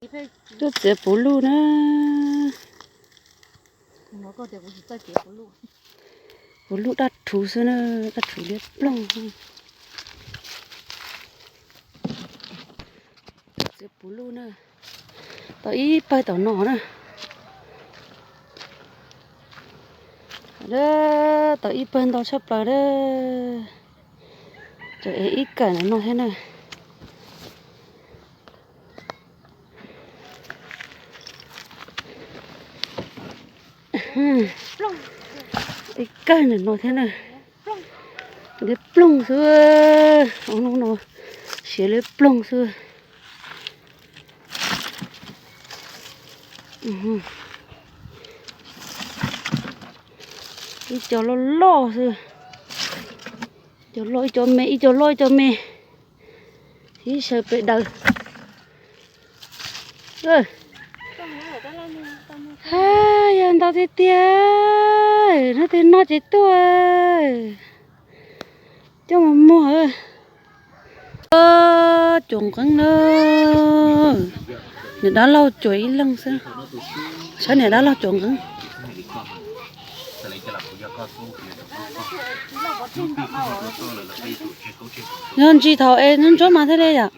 Tuaj txiav puv luj na. Puv luj daj rhuv xwb na, daj rhuv liab ploog. Tuaj txiav puv luj na. Tau ib pawg tom no na. Tau ib pawg ntau tshaj plaws na. Tseem ev ib kawm ntawm no thiab na. Ib kawm ntawm no thiab na. Liab ploog xwb. Ob hnub no siav liab ploog xwb. Ib co loj loj xwb. Ib co loj ib co me, ib co loj ib co me. Ib sawv pem daws. Haj yam ntau tiag tiag. Hnub twg noj ces tuaj. Coj mus muag. Cuam nqeeb na. Niam dab laug cuam ib leeg xwb. Saib niam dab laug cuam nqeeb. Yog ntsis thaum es ntsuab mas thiaj li yom.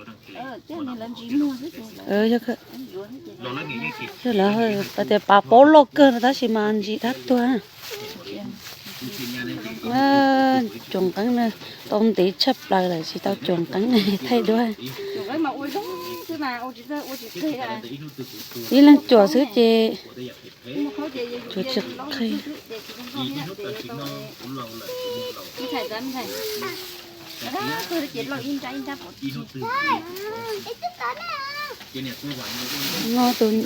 Lawv tias pav paub loj kawg no tab sis mas ntsis dab tuag. Cuam nqeeb na, tau ntev tshaj plaws lawm tsis tau cuam nqeeb thaij duab. Ib leeg cuam xwb ces cuam tsis qhia. No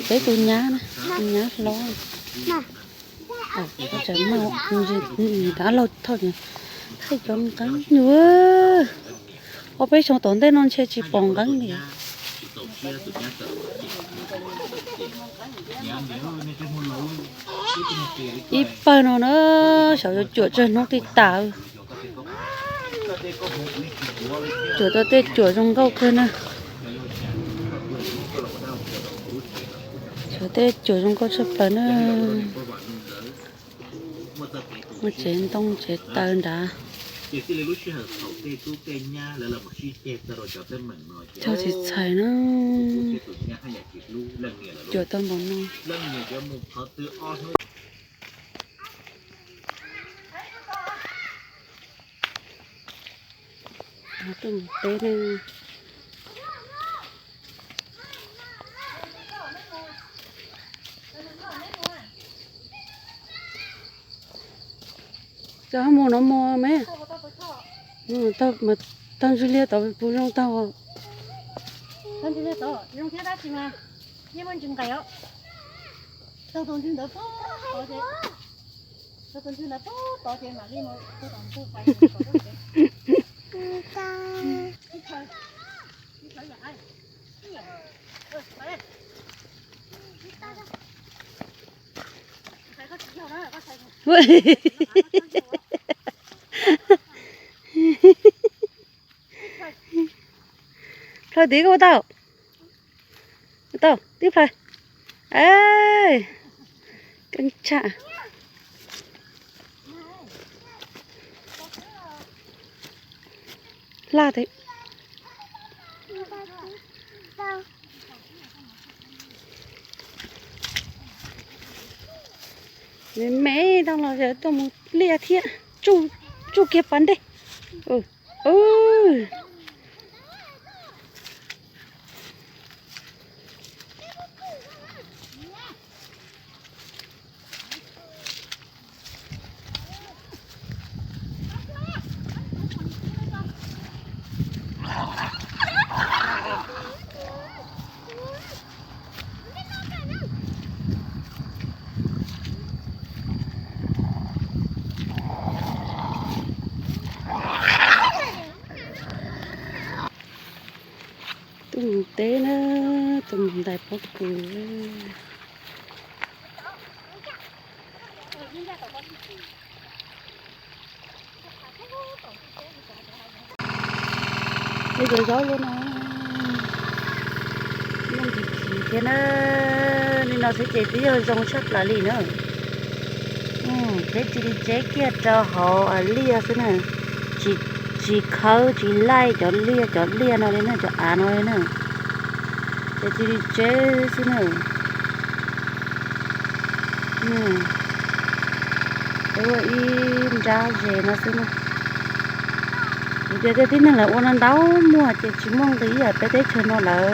peb tus nyab na, tus nyab hlob. Tseem muaj dab laug thauj, thaij cov nqeeb. Ob peb xyoo tom ntej no ntshe tsis pom nqeeb li. Ib pawg no na, xyov yuav cuam tsawg hnub tij tas. Cuam tau tej cuam zoo nkauj kawg na. Xyov tej cuam zoo nkauj tshaj plaws na. Muaj tsev ntoo tsev taw nrad. Cog tsis txhais na. Cuam tau npaum no. Tuaj mus teb na. Cov mus no mus me. Tag ntswg liaj tod puas zoo tau? Plhaw tid koj ua tau. Ua tau tib plhaw. Keeb tshaj. Hla tid. Me me tau los tuaj mus liaj thiab. Tsuj kiag pas ntej. Tuaj mus teb na, tuaj mus ntais pob kws. Ib cov zaub luaj no, noj ntsis ntsis. Thiab na, li no xwb ces twb yog zoo tshaj plaws li na. Peb cia li tseb kiag rau hauv liaj xwb na, tsis, tsis khawb tsis laij cov liaj, cov liaj no li na, cov av no li na. Ces cia li tseb xwb na. Peb ua ib nrab ze no xwb na. Kuv tias tej tib neeg lawv ua no ntau muag ces tsis muaj nqis ib yam peb teb chaws no lawv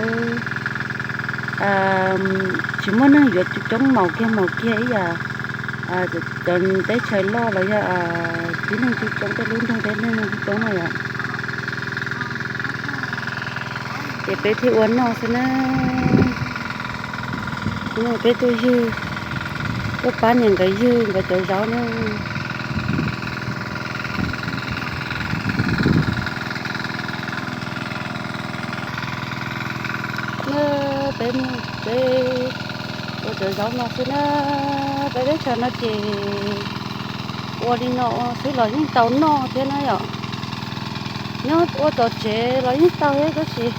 tsis muaj neeg yuav coob maum kiag maum kiag ib yam cov teb chaws loj los yog tib neeg coob coob, tej lub nroog tej neeg coob coob no yom. Ces peb thiaj ua noj xwb na. Peb tuaj ywg, tuaj pab niam nkawd ywg nkawd cov zaub na. Na, peb mus peb ua cov zaub no xwb na. Peb teb chaws no ces ua li no xwb los yeej tau noj thiab na yom. Nyob ua tom tsev los yeej tau thiab tab sis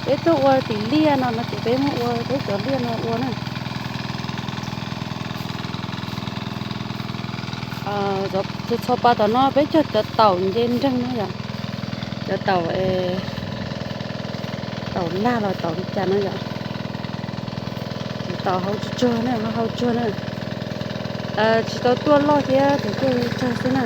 peb tuaj ua tim liaj no no ces peb muab ua peb cov liaj no ua na. Txhua txhua pa tom no peb cog cov taum nce nreeg na yom. Cov taum, taum lag los taum li cas no yom. Cov taum hau tsuag tsuag na, hau tsuag na. Tsis tau tuaj loj thiab, cov tuaj tsawg xwb na.